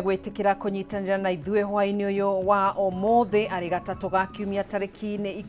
Gwĩtĩkĩra kũnyitanĩra na ithuĩ hwaĩ-inĩ ũyũ wa ũmũthĩ arĩ gatatũ ga kiumia tarĩki-inĩ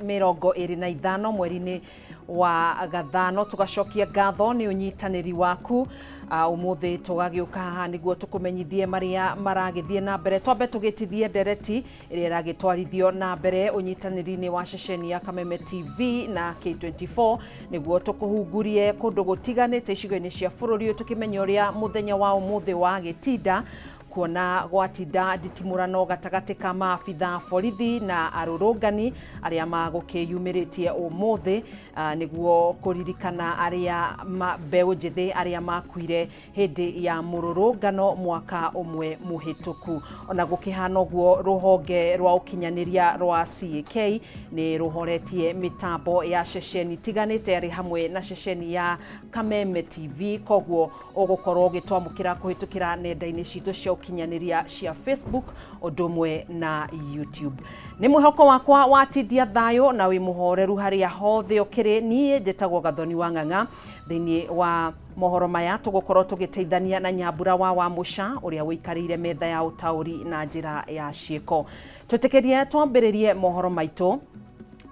25 mweri-inĩ wa gathano. Tũgacokia ngatho nĩ ũnyitanĩri waku. Ũmũthĩ tũgagĩũka haha nĩguo tũkũmenyithie marĩa maragĩthiĩ na mbere. Twambe tũgĩtithie ndereti ĩrĩa ĩragĩtwarithio na mbere ũnyitanĩri-inĩ wa ceceni ya Kameme TV na K24 nĩguo tũkũhungurie kũndũ gũtiganĩte icigo-inĩ cia bũrũri ũyũ, tũkĩmenya ũrĩa mũthenya wa ũmũthĩ wa gĩtinda kuona gwatinda nditimũrano gatagatĩ ka maabitha borithi na arũrũngani arĩa magũkĩyumĩrĩtie ũmũthĩ nĩguo kũririkana arĩa mbeũ njĩthĩ arĩa makuire hĩndĩ ya mũrũrũngano mwaka ũmwe mũhĩtũku. Ona gũkĩhana ũguo, rũhonge rwa ũkinyanĩria rwa CAK nĩ rũhoretie mĩtambo ya ceceni tiganĩte arĩ hamwe na ceceni ya Kameme TV, koguo ũgũkorwo ũgĩtwamũkĩra kũhĩtũkĩra nenda-inĩ citũ cia ũkinyanĩria cia Facebook ũndũ ũmwe na YouTube. Nĩ mwĩhoko wakwa watindia thayũ na wĩ mũhoreru harĩa hothe ũkĩrĩ. Niĩ njĩtagwo Gathoni wa Ng'ang'a. Thĩinĩ wa mohoro maya tũgũkorwo tũgĩteithania na Nyambura wa Wamũca ũrĩa ũikarĩire metha ya ũtaũri na njĩra ya ciĩko. Twĩtĩkĩrie twambĩrĩrie mohoro maitũ.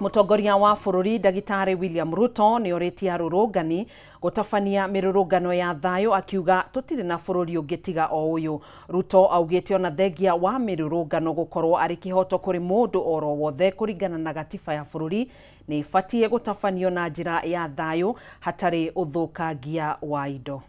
Mũtongoria wa bũrũri Ndagĩtarĩ William Ruto nĩ orĩtie arũrũngani gũtabania mĩrũrũngano ya thayũ akiuga tũtirĩ na bũrũri ũngĩ tiga o ũyũ. Ruto augĩte ona thengia wa mĩrũrũngano gũkorwo arĩ kĩhoto kũrĩ mũndũ oro wothe kũringana na gatiba ya bũrũri, nĩ ĩbatiĩ gũtabanio na njĩra ya thayũ hatarĩ ũthũkangia wa indo.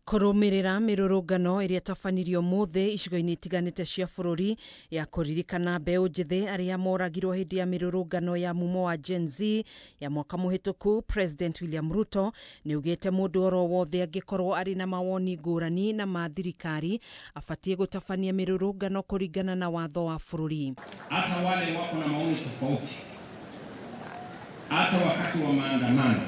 Kũrũmĩrĩra mĩrũrũngano ĩrĩa ĩtabanirio ũmũthĩ icigo-inĩ itiganĩte cia bũrũri ya kũririkana mbeũ njĩthĩ arĩa moragirwo hĩndĩ ya mĩrũrũngano ya mumo wa Gen Z ya mwaka mũhĩtũku, President William Ruto nĩaugĩte mũndũ oro wothe angĩkorwo arĩ na mawoni ngũrani na ma thirikari abatiĩ gũtabania mĩrũrũngano kũringana na watho wa bũrũri. Hata wale wako na maoni tofauti, hata wakati wa maandamano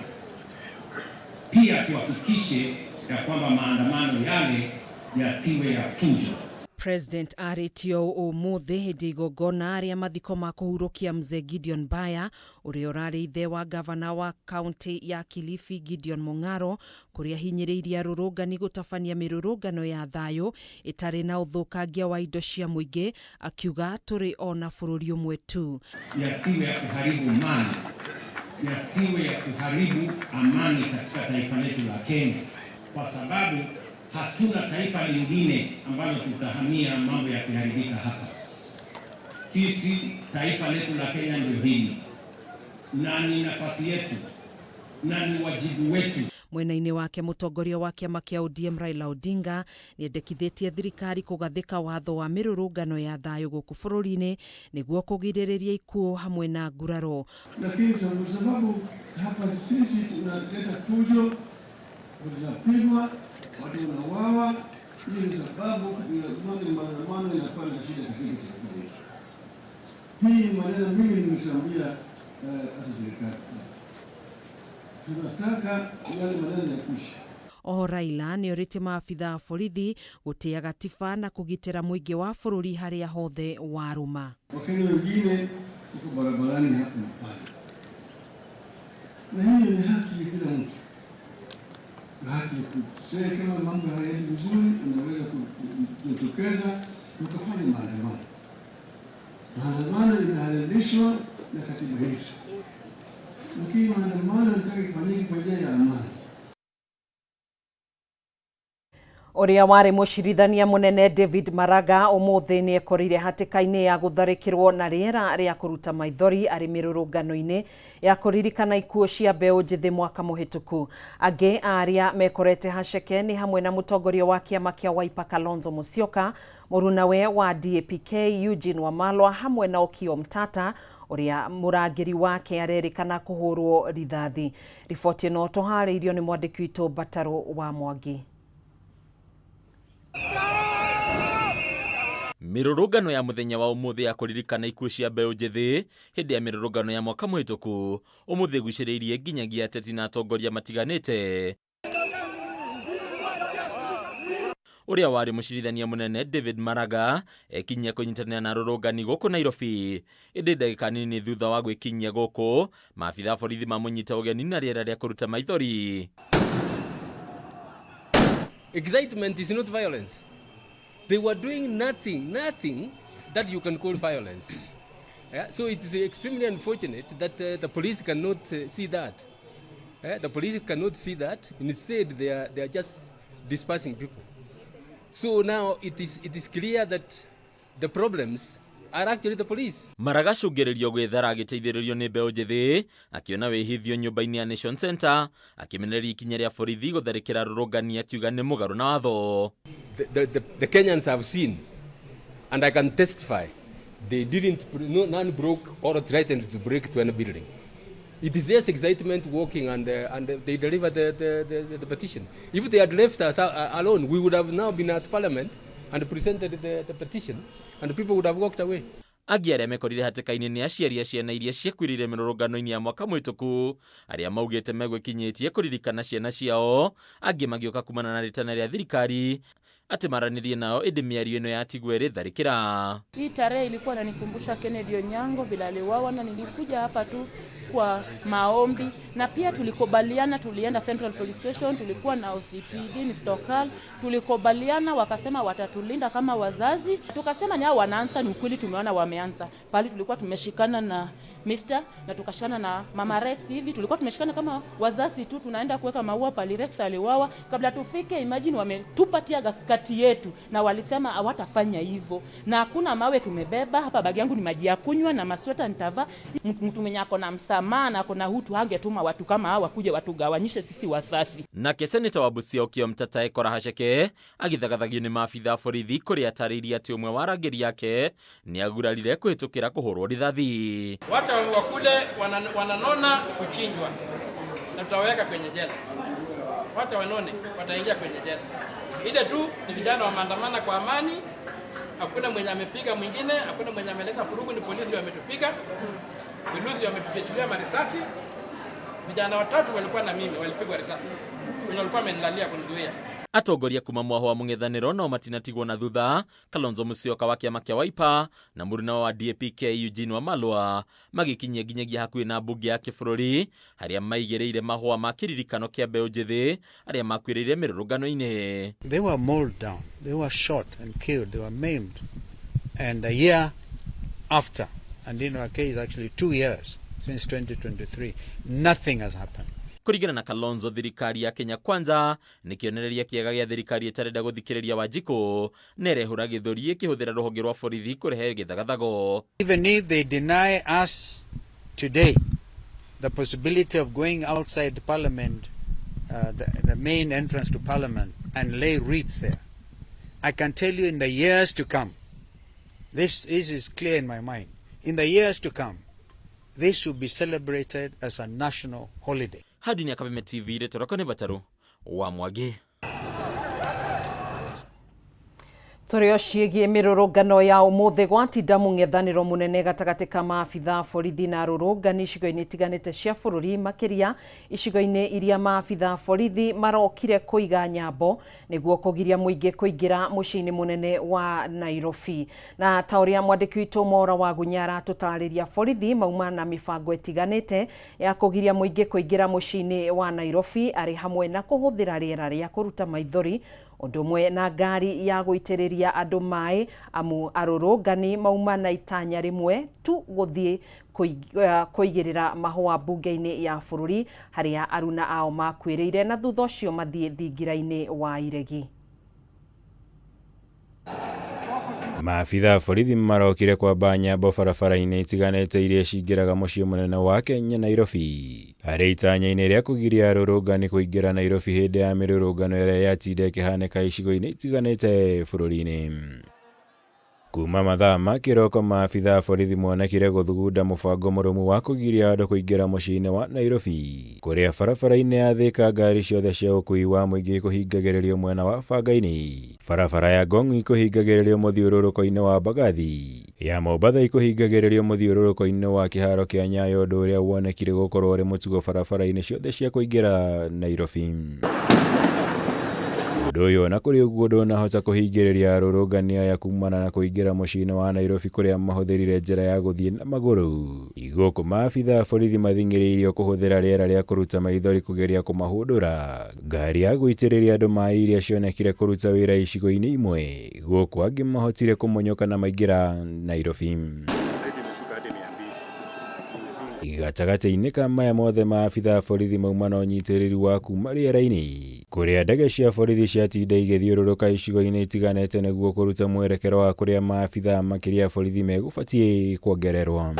pia tuhakikishe ya kwamba maandamano yale yasiwe ya fujo. President arĩtie ũũ ũmũthĩ hĩndĩ igongona rĩa mathiko ma kũhurũkia Mzee Gideon Mbaya ũrĩa ũrarĩ ithe wa gavana wa kaunti ya Kilifi Gideon Mung'aro, kũrĩa ahinyĩrĩirie arũrũngani gũtabania mĩrũrũngano ya thayũ ĩtarĩ na ũthũkangia wa indo cia mũingĩ, akiuga tũrĩ o na bũrũri ũmwe tu. Yasiwe ya kuharibu mali, yasiwe ya kuharibu amani katika taifa letu la Kenya, kwa sababu hatuna taifa lingine ambalo tutahamia mambo yakiharibika hapa. Sisi taifa letu la Kenya ndio hili, na ni nafasi yetu na ni wajibu wetu. Mwena-inĩ wake mũtongoria wa kĩama kĩa ODM Raila Odinga nĩendekithĩtie thirikari kũgathĩka watho wa mĩrũrũngano ya thayũ gũkũ bũrũri-inĩ nĩguo kũgirĩrĩria ikuũ hamwe na nguraro. Lakini sababu hapa sisi tunaleta fujo, tunapigwa, watu wanauawa, hiyo ni sababu maandamano inakuwa na shida katika taifa letu. Hii maneno mimi nimeshaambia hata serikali tunataka yale maneno ya kuisha. Oho Raila nĩorĩtie maabitha a borithi gũtĩa gatiba na kũgitĩra mũingĩ wa bũrũri harĩa hothe warũma. Wakenya wengine uko barabarani hapa na pale, na hiyo ni haki ya kila mtu, haki ya kusema kama mambo hayaendi vizuri, unaweza kujitokeza ukafanya maandamano. Maandamano inahalalishwa na katiba yetu, lakini maandamano nataka ifanyike kwa njia ya amani. Ũrĩa warĩ mũcirithania mũnene David Maraga ũmũthĩ nĩ ekorire hatĩka-inĩ ya gũtharĩkĩrwo na rĩera rĩa kũruta maithori arĩ mĩrũrũngano-inĩ ya kũririkana ikuũ cia mbeũ njĩthĩ mwaka mũhĩtũku. Angĩ a arĩa mekorete haceke nĩ hamwe na mũtongoria wa kĩama kĩa Wiper Kalonzo Musyoka, mũrunawe wa DAP-K Eugene Wamalwa hamwe na Okiya Omtatah ũrĩa mũrangĩri wake arerĩkana kũhũrwo rithathi. Riboti ĩno tũharĩirio nĩ mwandĩki witũ Mbatarũ wa Mwangi. Mĩrũrũngano ya mũthenya wa ũmũthĩ ya kũririkana ikuũ cia mbeũ njĩthĩ hĩndĩ ya mĩrũrũngano ya mwaka mũhĩtũku ũmũthĩ ĩgucĩrĩirie nginyagia ateti na atongoria matiganĩte. Ũrĩa warĩ mũcirithania mũnene David Maraga ekinyia kũnyitanĩra na arũrũngani gũkũ Nairobi, ĩndĩ ndagĩka nini thutha wa gwĩkinyia gũkũ, maabitha a borithi mamũnyita ũgeni na rĩera rĩa kũruta maithori. Excitement is not violence. They were doing nothing, nothing that you can call violence. Yeah? So it is extremely unfortunate that the police cannot see that. The police cannot see that. Instead, they are just dispersing people. So now it is clear that the problems are actually the police. Maraga acũngĩrĩrio gwĩthara agĩteithĩrĩrio nĩ mbeũ njĩthĩ akĩona wĩhithio nyũmba-inĩ ya Nation Center, akĩmenereria ikinya rĩa borithi gũtharĩkĩra arũrũngani, akiuga nĩ mũgarũ na watho. The Kenyans have seen, and I can testify, they didn't, no, none broke or threatened to break to any building. It is just excitement walking and they delivered the petition. If they had left us alone, we would have now been at Parliament and presented the petition and people would have walked away. Angĩ arĩa mekorire hatĩka-inĩ nĩ aciari a ciana iria ciakuĩrĩire mĩrũrũngano-inĩ ya mwaka mũhĩtũku, arĩa maugĩte megwĩkinyĩtie kũririkana ciana ciao. Angĩ magĩũka kumana na rĩtana rĩa thirikari atĩ maranĩrie nao, ĩndĩ mĩario ĩno yatigwo ĩrĩ tharĩkĩra. Hii tarehe ilikuwa inanikumbusha Kennedy Onyango vile aliuawa, na nilikuja hapa tu kwa maombi, na pia tulikubaliana, tulienda Central Police Station, tulikuwa na OCPD Mr. Okal, tulikubaliana, wakasema watatulinda kama wazazi. Tukasema ni hao wanaanza, ni ukweli tumeona wameanza. Pale tulikuwa tumeshikana na Mr. na tukashikana na Mama Rex hivi, tulikuwa tumeshikana kama wazazi tu, tunaenda kuweka maua pale Rex aliuawa. Kabla tufike, imagine wametupa tear gas kati yetu, na walisema hawatafanya hivyo, na hakuna mawe tumebeba hapa. Bagi yangu ni maji ya kunywa na masweta nitavaa. Mtu mwenye ako na msamaha na ako na hutu hangetuma watu kama hawa kuja watugawanyishe sisi wazazi. Nake seneta wa Busia Okiya Omtatah Ekora Haceke agithagathagio nĩ maabitha a borithi, kũrĩa atarĩirie atĩ ũmwe wa arangĩri ake nĩ agurarire kũhĩtũkĩra kũhũrwo rithathi. Wacha wakule wananona kuchinjwa na tutaweka kwenye jela. Wacha wanone, wataingia kwenye jela. Ile tu ni vijana wameandamana kwa amani, hakuna mwenye amepiga mwingine, hakuna mwenye ameleta furugu, ni polisi ndio wametupiga, polisi ndio wametufyatulia marisasi. Vijana watatu walikuwa na mimi walipigwa risasi, wenye walikuwa wamenilalia kunizuia. Atongoria kuma mwaho wa mũng'ethanĩro no matinatigwo na thutha. Kalonzo Musyoka wa kĩama kĩa Wiper na mũruna wa DAP-K Eugene Wamalwa magĩkinyia nginyagia hakuhĩ na mbunge ya kĩbũrũri, harĩa maigĩrĩire mahũa ma kĩririkano kĩa mbeũ njĩthĩ arĩa makuĩrĩire mĩrũrũngano-inĩ. They were mowed down, they were shot and killed, they were maimed. And a year after, and in our case actually 2 years since 2023, nothing has happened. Kũringana na Kalonzo, thirikari ya Kenya Kwanza nĩ kĩonereria kĩega gĩa thirikari ĩtarenda gũthikĩrĩria Wanjikũ na ĩrehũra gĩthũri ĩkĩhũthĩra rũhonge rwa borithi kũrehe gĩthagathago. Even if they deny us today the possibility of going outside Parliament, the main entrance to Parliament, and lay wreaths there, I can tell you in the years to come, this is clear in my mind, in the years to come, this will be celebrated as a national holiday. Hadi ya Kameme TV, rĩtwa nĩ Bataru wa Mwangi. Tũrĩ o ciĩgiĩ mĩrũrũngano ya ũmũthĩ, gwatinda mũng'ethanĩro mũnene gatagatĩ ka maabitha a borithi na arũrũngani icigo-inĩ itiganĩte cia bũrũri, makĩria icigo-inĩ iria maabitha a borithi marokire kũiga nyambo nĩguo kũgiria mũingĩ kũingĩra mũciĩ-inĩ mũnene wa Nairobi. Na ta ũrĩa mwandĩki witũ Mora wa Gunya aratũtarĩria, borithi mauma na mĩbango ĩtiganĩte ya kũgiria mũingĩ kũingĩra mũciĩ-inĩ wa Nairobi, arĩ hamwe na kũhũthĩra rĩera rĩa kũruta maithori, ũndũ ũmwe na ngari ya gũitĩrĩria andũ maĩ, amu arũrũngani mauma na itanya rĩmwe tu, gũthiĩ kũigĩrĩra mahũa mbunge-inĩ ya bũrũri harĩa aruna ao makuĩrĩire, na thutha ũcio mathiĩ thingira-inĩ wa iregi. Maabitha a borithi marokire kwamba nyambo barabara-inĩ itiganĩte iria cingĩraga mũciĩ mũnene wa Kenya, Nairobi, harĩ itanya-inĩ rĩa kũgiria arũrũngani kũingĩra Nairobi hĩndĩ ya mĩrũrũngano ĩrĩa yatinda ĩkĩhanĩka icigo-inĩ itiganĩte bũrũri-inĩ. Kuma mathaa ma kĩroko, maabitha a borithi monekire gũthugunda mũbango mũrũmu wa kũgiria andũ kũingĩra mũciĩ-inĩ wa Nairobi, kũrĩa barabara-inĩ ya Thika ngari ciothe cia ũkuui wa mũingĩ ikũhingagĩrĩrio mwena wa Bangaini, barabara ya Ngong ikũhingagĩrĩrio mũthiũrũrũko-inĩ wa Mbagathi, ya Mombatha ikũhingagĩrĩrio mũthiũrũrũko-inĩ wa kĩharo kĩa Nyayo, ũndũ ũrĩa wonekire gũkorwo ũrĩ mũtugo barabara-inĩ ciothe cia kũingĩra Nairobi. Ũndũ Ũndũ ũyũ ona kũrĩ ũguo ndũnahota kũhingĩrĩria arũrũngani aya kumana na kũingĩra mũciĩ-inĩ wa Nairobi kũrĩa mahũthĩrire njĩra ya gũthiĩ na magũrũ. Gũkũ maabitha a borithi mathing'ĩrĩirio kũhũthĩra rĩera rĩa kũruta maithori kũgeria kũmahũndũra. Ngari ya gũitĩrĩria andũ maĩ iria cionekire kũruta wĩra icigo-inĩ imwe, gũkũ angĩ mahotire kũmonyoka na maingĩra Nairobi. Gatagatĩ-inĩ ka maya mothe maabitha a borithi mauma na ũnyitĩrĩri wa kuma rĩera-inĩ kũrĩa ndege cia borithi ciatinda igĩthiũrũrũka icigo-inĩ itiganĩte nĩguo kũruta mwerekero wa kũrĩa maabitha makĩria a borithi megũbatiĩ kuongererwo.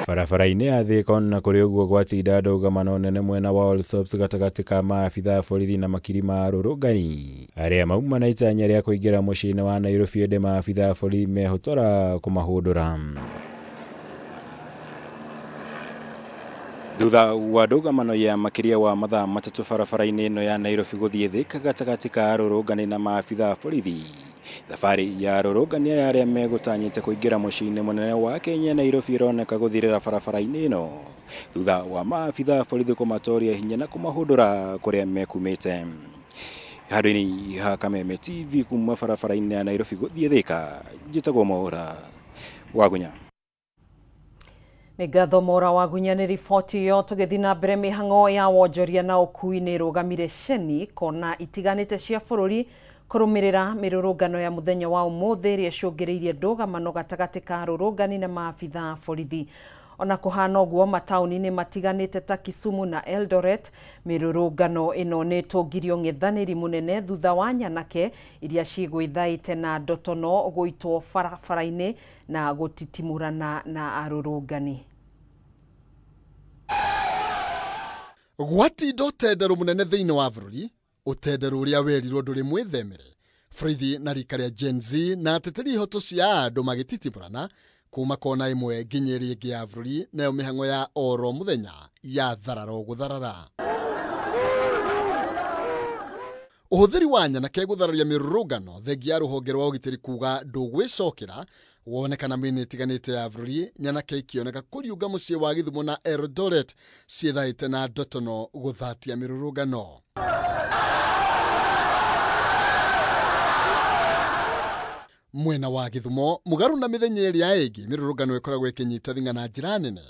Barabara-inĩ ya Thika ona kũrĩ ũguo gwatinda ndũgamano nene mwena wa Allsops gatagatĩ ka maabitha a borithi na makiri ma arũrũngani arĩa mauma na itanya rĩa kũingĩra mũciĩ-inĩ wa Nairobi ĩndĩ maabitha a borithi mehotora kũmahũndũra. Thutha wa ndũgamano ya makĩria wa mathaa matatũ barabara-inĩ ĩno ya Nairobi gũthiĩ Thika gatagatĩ ka arũrũngani na maabitha a borithi, thabarĩ ya arũrũngani aya arĩa megũtanyĩte kũingĩra mũciĩ-inĩ mũnene wa Kenya Nairobi ĩroneka gũthirĩra barabara-inĩ ĩno thutha wa maabitha a borithi kũmatoria hinya na kũmahũndũra kũrĩa mekumĩte. Handũ-inĩ ha Kameme TV kuma barabara-inĩ ya Nairobi gũthiĩ Thika, njĩtagwo Mwaũra Wagunya. Nĩ ngatho Mwaũra Wagunya nĩ riboti ĩyo. Tũgĩthiĩ na mbere, mĩhang'o ya wonjoria na ũkui nĩ ĩrũgamire ceni kona itiganĩte cia bũrũri kũrũmĩrĩra mĩrũrũngano ya mũthenya wa ũmũthĩ ĩrĩa ĩcũngĩrĩirie ndũgamano gatagatĩ ka arũrũngani na maabitha a borithi. Ona kũhana ũguo, mataũni-inĩ matiganĩte ta Kisumu na Eldoret, mĩrũrũngano ĩno nĩ ĩtũngirio ũng'ethanĩri mũnene thutha wa nyanake iria cigwĩthaĩte na ndotono gũitwo barabara-inĩ na gũtitimũrana na arũrũngani. Gwatinda ũtenderũ mũnene thĩinĩ wa bũrũri, ũtenderũ ũrĩa werirwo ndũrĩ mwĩthemere. Borithi na rika rĩa Gen Z na ateteri ihoto cia andũ magĩtitimũrana kuma kona ĩmwe nginya ĩrĩa ĩngĩ ya bũrũri, nayo mĩhang'o ya oro mũthenya ya tharara o gũtharara. Ũhũthĩri wa nyanake gũthararia mĩrũrũngano thengia ya rũhonge rwa ũgitĩri kuga ndũgwĩcokera wonekana mĩena ĩtiganĩte ya bũrũri, nyanake ikĩoneka kũriũnga mũciĩ wa Gĩthumo na Eldoret ciĩthaĩte na ndotono gũthatia mĩrũrũngano. Mwena wa Gĩthumo, mũgarũ na mĩthenya ĩrĩa ĩngĩ, mĩrũrũngano ĩkoragwo ĩkĩnyita thing'a na njĩra nene.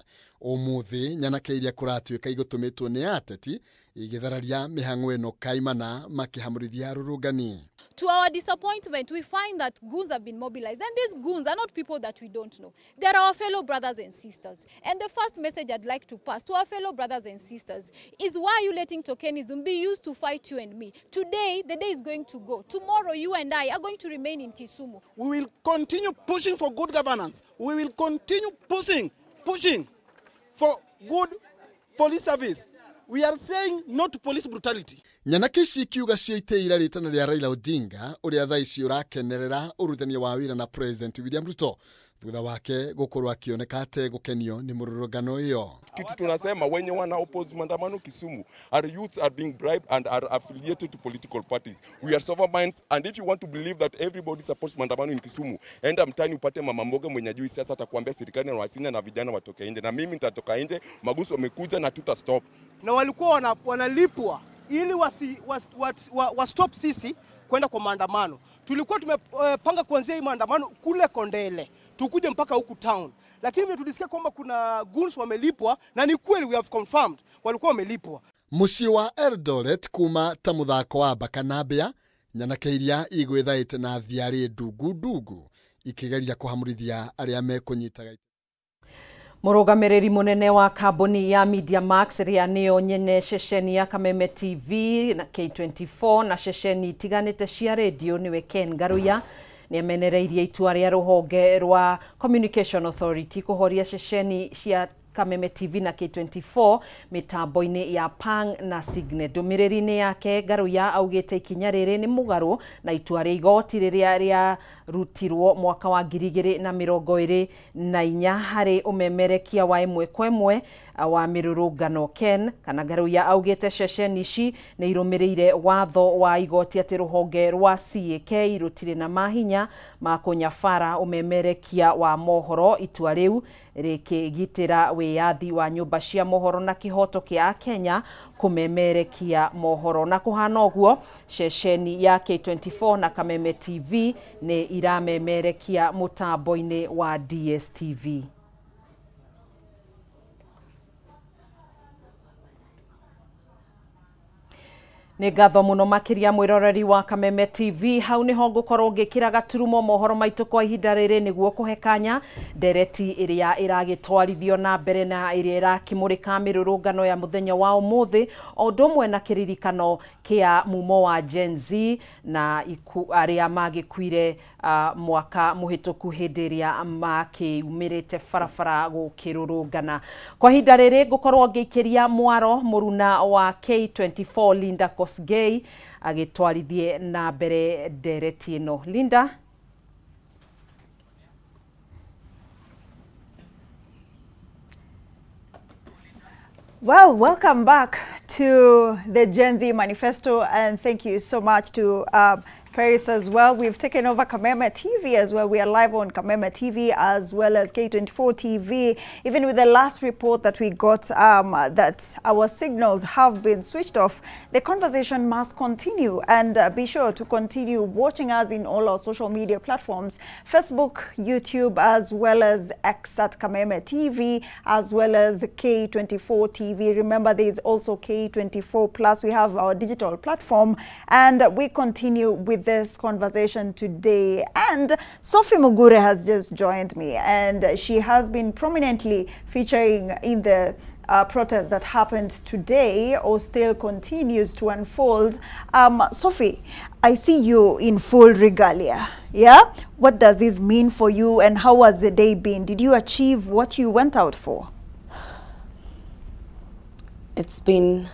Ũmũthĩ, nyanake iria kũratuĩka igũtũmĩtwo nĩ ateti igĩthararia mĩhang'o ĩno kaimana makĩhamũrithia arũrũngani. To our disappointment, we find that goons have been mobilized, and these goons are not people that we don't know. They are our fellow brothers and sisters. And the first message I'd like to pass to our fellow brothers and sisters is, why are you letting tokenism be used to fight you and me? Today, the day is going to go. Tomorrow, you and I are going to remain in Kisumu. We will continue pushing for good governance. We will continue pushing for good police service. We are saying no to police brutality. Nyanake ici ikiuga cio itĩira rĩtana rĩa Raila Odinga ũrĩa thaa ici ũrakenerera ũrutithania wa wĩra na President William Ruto thutha wake gũkorwo akĩoneka ategũkenio nĩ mũrũrũngano ĩyo. Kitu tunasema, wenye wana oppose maandamano Kisumu are youths are being bribed and are affiliated to political parties. We are sober minds, and if you want to believe that everybody supports maandamano in Kisumu, enda mtaani upate mama mboga mwenye ajui siasa atakuambia serikali na wasinya na vijana watoke nje, na mimi nitatoka nje. Magoons wamekuja na tuta stop. Na walikuwa wanalipwa ili wasi, was, was, wa, wa stop sisi kwenda kwa maandamano. Tulikuwa tumepanga kuanzia hii maandamano kule Kondele tukuje mpaka huku town, lakini vile tulisikia kwamba kuna goons wamelipwa, na ni kweli, we have confirmed walikuwa wamelipwa. Mũciĩ wa Eldoret kuma ta mũthako wa mbaka na mbĩa, nyanake iria igwĩthaĩte na thiarĩ ndungu ndungu ikĩgeria kũhamũrithia arĩa mekũnyitaga. Mũrũgamĩrĩri mũnene wa kambuni ya Media Max ĩrĩa nĩyo nyene ceceni ya Kameme TV na K24 na ceceni itiganĩte cia rĩndiũ nĩwe Ken Ngaruiya nĩ amenereirie itua rĩa rũhonge rwa Communication Authority kũhoria ceceni cia Kameme TV na K24 mĩtambo-inĩ ya Pang na Signet. Ndũmĩrĩri-inĩ yake, Ngaruiya augĩte ikinya rĩrĩ nĩ mũgarũ na itua rĩa igoti rĩrĩa rĩarutirwo mwaka wa 2024 harĩ ũmemerekia wa ĩmwe kwa ĩmwe wa mĩrũrũngano. Ken kana Ngaruiya augĩte ceceni ici nĩ irũmĩrĩire watho wa igoti atĩ rũhonge rwa CAK rũtirĩ na mahinya ma kũnyabara ũmemerekia wa mohoro. Itua rĩu Rĩkĩgitĩra wĩyathi wa nyũmba cia mohoro na kĩhoto kĩa Akenya kũmemerekia mohoro. Na kũhana ũguo, ceceni ya K24 na Kameme TV nĩ iramemerekia mũtambo-inĩ wa DSTV. Nĩ ngatho mũno makĩria mwĩroreri wa Kameme TV. Hau nĩho ngũkorwo ngĩkĩra gaturumo mohoro maitũ kwa ihinda rĩrĩ nĩguo kũhe kanya ndereti ĩrĩa ĩragĩtwarithio na mbere na ĩrĩa ĩrakĩmũrĩka mĩrũrũngano ya mũthenya wa ũmũthĩ, o ũndũ ũmwe na kĩririkano kĩa mumo wa Gen Z na arĩa magĩkuire mwaka mũhĩtũku hĩndĩ ĩrĩa makĩumĩrĩte barabara gũkĩrũrũngana. Kwa ihinda rĩrĩ ngũkorwo ngĩikĩria mwaro mũruna wa K24 Linda Kosgei agĩtwarithie na mbere ndereti ĩno. Linda. Well, welcome back to the Gen Z Manifesto, and thank you so much to Paris as well. We've taken over Kameme TV as well. We are live on Kameme TV as well as K24 TV. Even with the last report that we got that our signals have been switched off, the conversation must continue, and be sure to continue watching us in all our social media platforms, Facebook, YouTube, as well as X at Kameme TV, as well as K24 TV. Remember, there is also K24 Plus. We have our digital platform, and we continue with this conversation today. And Sophie Mugure has just joined me, and she has been prominently featuring in the protest that happened today or still continues to unfold. Sophie, I see you in full regalia. Yeah? What does this mean for you, and how has the day been? Did you achieve what you went out for? It's been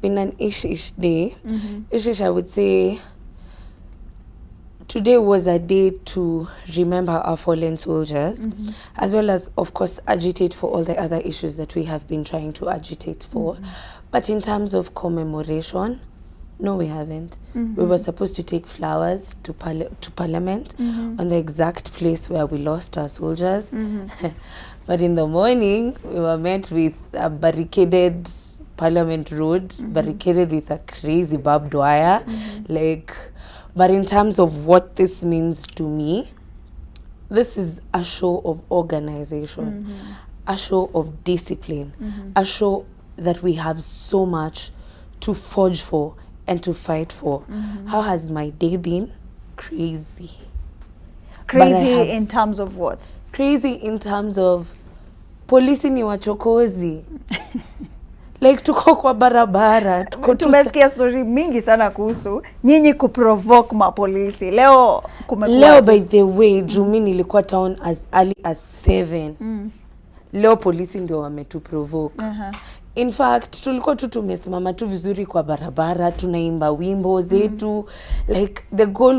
an ish-ish day. Mm-hmm. Ish-ish, I would say. Today was a day to remember our fallen soldiers, mm-hmm. as well as, of course, agitate for all the other issues that we have been trying to agitate for. Mm-hmm. But in terms of commemoration, no, we haven't. Mm-hmm. We were supposed to take flowers to Parliament, mm-hmm. on the exact place where we lost our soldiers. Mm-hmm. But in the morning, we were met with a barricaded Parliament Road, mm-hmm. barricaded with a crazy barbed wire. Mm-hmm. But in terms of what this means to me, this is a show of organization, mm-hmm. a show of discipline, mm-hmm. a show that we have so much to forge for and to fight for. Mm-hmm. How has my day been? Crazy. Crazy in terms of what? Crazy in terms of polisi ni wachokozi. Like tuko kwa barabara, tuko tumesikia story mingi sana kuhusu nyinyi kuprovoke mapolisi. Leo kumekuwa leo, by the way, Jumi nilikuwa town as early as 7. Mm. Leo polisi ndio wametuprovoke. In fact, tulikuwa tu tumesimama tu vizuri kwa barabara, tunaimba wimbo zetu. Mm. Like the goal